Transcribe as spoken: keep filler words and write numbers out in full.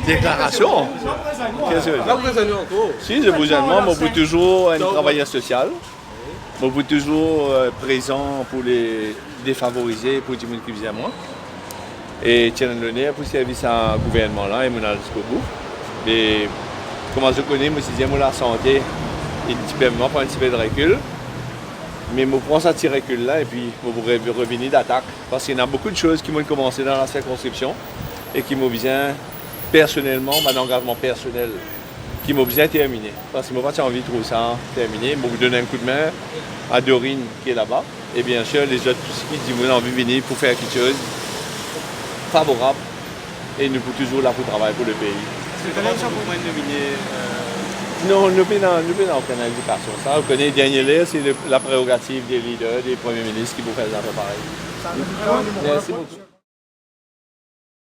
Deklarasion. Kesa? Si, zot pou zwenn mwa, mo pou touzour enn travayer sosial. Mo pou touzour, euh, prezan pou le defavorize, pou dimoun ki bizin mwa. E ti ena loner pou servi sa gouvernman la e mo'nn al ziska bou. Me kouma zot kone, mo ti dir mo lasante, e ti permet mwa pran enn tipe de rekil. Me mo pran sa ti rekil la epi mo pou re-, revini datak. Parski ena boukou de soz ki mo'nn koumanse dan lasirkonskripsion e ki mo bizin personelman, bann angazman personel ki mo bizin termine. Parski mo pa ti anvi trouv sa termine. Mo pou donn enn koudme a Dorine ki laba. E biensir, lezot, tou seki dimoun anvi vini pou fer kiksoz favorab. E nou pou touzour la pou travay pou lepei. Eski zot ena enn nominé, euh, Non, nou pena, nou pena okenn indikasion. Sa, ou kone, dernie ler, se le, la prerogativ de lider, de premie minis ki pou fer zafer parey. Mersi boukou.